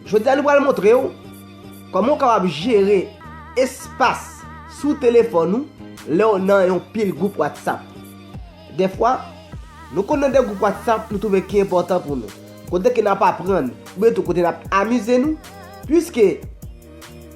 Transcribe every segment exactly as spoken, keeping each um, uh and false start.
Jodi a nou pral montre w kòman w kapab jere espas sou telefòn ou lè w nan yon pil gwoup WhatsApp. Dèfwa, nou konn nan de gwoup WhatsApp nou twouve ki enpòtan pou nou, kote ke n ap aprann, oubyen tou kote n ap amize nou, piske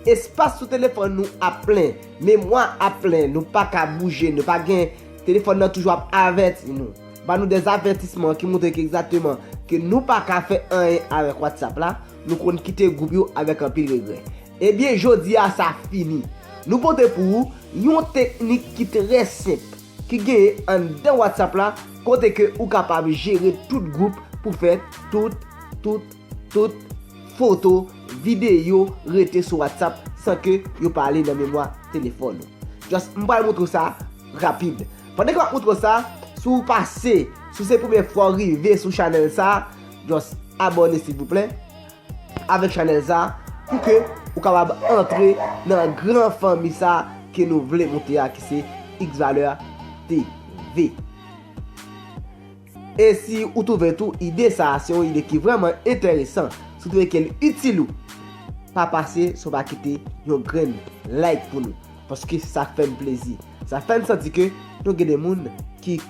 espas sou telefòn nou ap plen, memwa ap plen, nou pa ka bouje, nou pa gen, telefòn nan toujou ap avèti nou, ba nou de avètisman ki montre ke egzakteman ke nou pa ka fè anyen avèk WhatsApp la, nou konn kite gwoup yo avèk anpil regrè. Ebyen, jodi a sa fini. Nou pote pou ou yon teknik ki trè senp, ki genyen anndan WhatsApp la, kote ke ou kapab jere tout gwoup pou fè tout, tout, tout foto, videyo rete sou WhatsApp san ke yo pa ale nan memwa telefòn ou. Just, m pral montre w sa rapid. Pandan ke m ap montre w sa, si w pase, si se premye fwa w rive sou chanèl sa, just abòne silvouplè avèk chanèl sa pou ke ou kapab antre nan gran fanmi sa ke nou vle monte a, ki se X Valeur T V. E si ou twouve tou ide sa a se yon ide ki vrèman enteresan, si w twouve ke l itil ou, pa pase san w pa kite yon grenn like pou nou. Paske sa fè n plezi. Sa fè n santi ke nou gen de moun ki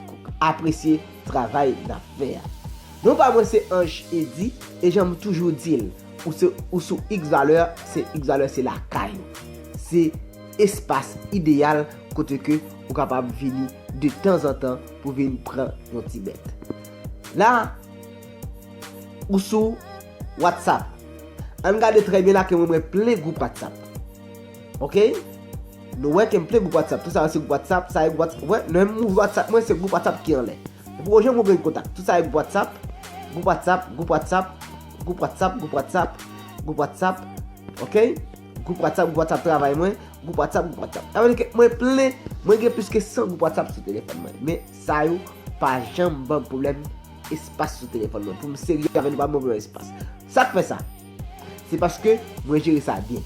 apresye travay n ap fè a. Non pa mwen se Ange Eddy, e jan m toujou di l, ou, se, ou sou X Valeur, se X Valeur se lakay ou. Se espas ideyal kote ke ou kapab vini de tanzantan pou vin pran yon ti bèt. La, ou sou WhatsApp. Ann gade trè byen la ke mwen, mwen plen gwoup WhatsApp. Ok? Nou wè ke m plen gwoup WhatsApp. Tout sa yo se gwoup WhatsApp, sa yo gwoup WhatsApp. Wè, nan menm WhatsApp mwen, se gwoup WhatsApp ki anlè. Epi w janm ouvri yon kontak. Tout sa yo gwoup WhatsApp, gwoup WhatsApp, gwoup WhatsApp, gwoup WhatsApp, gwoup WhatsApp, gwoup WhatsApp. Ok? Gwoup WhatsApp, gwoup WhatsApp travay mwen, gwoup WhatsApp, gwoup WhatsApp. Sa vle di ke mwen plen, mwen gen plis ke san gwoup WhatsApp sou telefòn mwen. Men sa yo pa janm ban m pwoblèm espas sou telefòn mwen. Pou m serye avè nou, pa ban m pwoblèm espas. Sa k fè sa? Se paske mwen jere sa byen.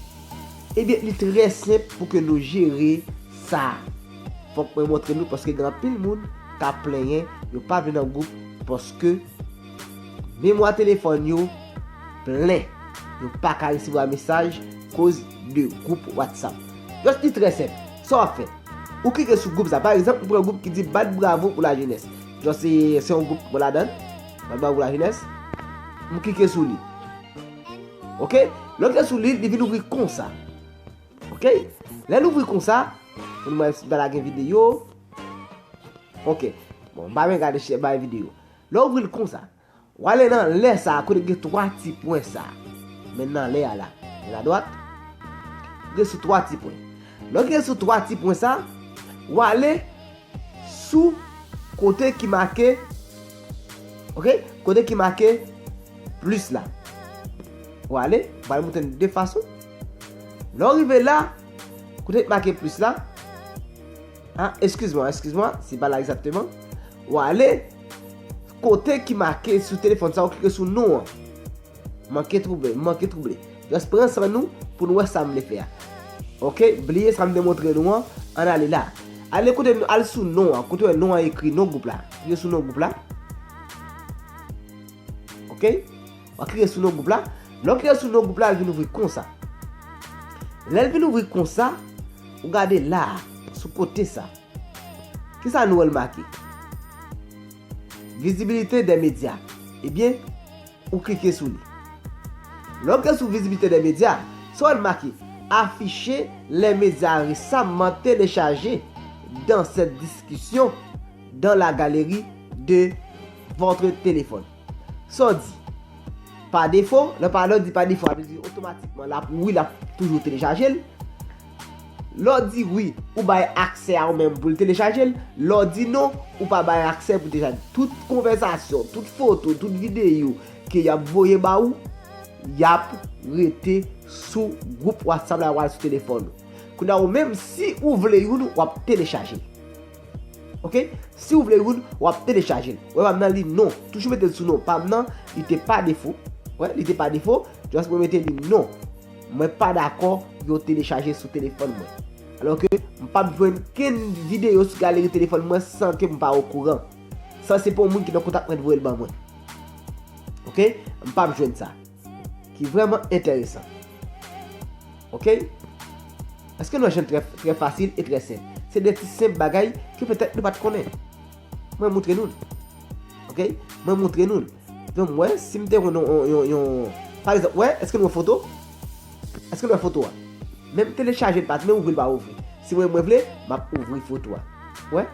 Ebyen, li trè senp pou ke nou jere sa. Fòk mwen montre nou, paske gen anpil moun k ap plenyen, yo pa vle nan gwoup, paske memwa telefòn yo plen. Yo pa ka resevwa mesaj koz de gwoup WhatsApp. Just li trè senp. Sa w ap fè? Ou klike sou gwoup sa. Pa egzanp, m pran gwoup ki di Bat bravo pou lajenès. Just se, se yon gwoup mwen ladan l. Bat bravo pou lajenès. M klike sou li. Ok? Lè w klike sou li, li vin ouvri konsa. Ok? Lè l ouvri konsa, pou nou wè si m ta lage videyo. Ok. Bon, m pa menm gade chè bay videyo. Lè w ouvri l konsa, w ale nan anlè sa a, kote gen twa ti pwen sa a. Men nan anlè a la. Men adwat. Gen sou twa ti pwen. Lè w gen sou twa ti pwen sa a, w ale sou kote ki make, ok, kote ki make plis la. W ale, m pral montre n de fason. Lè w rive la, kote ki make plis la, ah, eskiz mwen, eskiz mwen, se pa la egzakteman. W ale, kote ki make sou telefòn sa, w klike sou non an. Manke twouble, manke twouble. Just pran san nou pou nou wè sa m vle fè a. Ok, bliye sa m te montre nou an, ann ale la. Ale kote, al sou non an, kote w wè non an ekri, non gwoup la. Klike sou non gwoup la. Ok? W ap klike sou non gwoup la. Lè w klike sou non gwoup la, l vin ouvri konsa. Lè l vin ouvri konsa, ou gade la, sou kote sa. Kisa nou wè l make? Visibilité des médias. Ebyen, ou klike sou li. Lè w klike sou visibilité des médias, sa w wè l make, afficher les médias récemment téléchargés dans cette discussion dans la galerie de votre téléphone. Sa w di? Pa defo, lè pa, lè w di pa defo, sa vle di otomatikman l ap, wi, l ap toujou telechaje l. Lè w di wi, ou bay aksè a ou menm pou l telechaje l. Lè w di non, ou pa bay aksè pou telechaje. Tout konvèsasyon, tout foto, tout videyo ke y ap voye ba ou, y ap rete sou gwoup WhatsApp la, y ap al sou telefòn ou. Kounye a ou menm, si ou vle youn, w ap telechaje l. Ok? Si ou vle youn, w ap telechaje l. Wè pa m nan li non. Toujou mete l sou non pa m nan, li te pa defo. Wè, li te pa defo. Just mwen mete li non. Mwen pa dakò yo telechaje sou telefòn mwen. Alò ke m p ap jwenn kenn videyo sou galeri telefòn mwen san ke m pa okouran. San se pa yon moun ki nan kontak mwen voye l ban mwen. Ok? M p ap jwenn sa. ki vrèman enteresan. Oke? Èske nou wè jan trè, trè fasil e trè senp? Se de ti senp bagay ke petèt nou pa t konnen. Mwen montre nou l. Oke? Mwen montre nou l. Donk, mwen, si m te konn yon, yon, yon, yon, pa egzanp, wè, èske nou wè foto? Èske nou wè foto a? Men m telechaje l pa, men ouvri l pa ouvri. Si mwen, mwen vle, m ap ouvri foto a. Wè?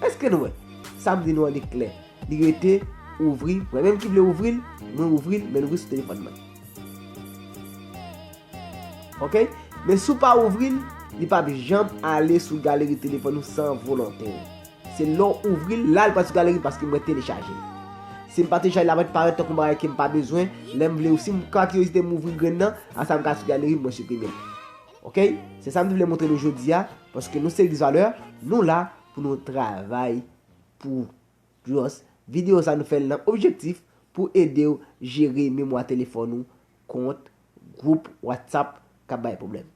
Èske nou wè? Sa m di nou an li klè. Li rete ouvri. Mwen menm ki vle ouvri l, mwen ouvri l, men l ouvri sou telefòn mwen. Oke? Men si w pa ouvri l, li p ap janm ale sou galeri telefòn ou san volonte w. Se lè w ouvri l, la l pral sou galeri paske mwen telechaje l. Si m pa telechaje l, l ap parèt tankou yon bagay ke m pa bezwen. Lè m vle, si m ka kiryozite m ouvri grenn nan, a sa m ka sou galeri m, mwen siprime l. Oke? Se sa m te vle montre nou jodi a, paske nou se Legliz Valè, nou la pou nou travay pou Just. Videyo sa nou fè l nan objektif pou ede w jere memwa telefòn ou kont gwoup WhatsApp k ap bay pwoblèm.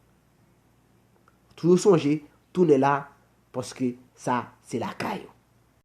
Toujou sonje, tounen la, paske sa se lakay ou.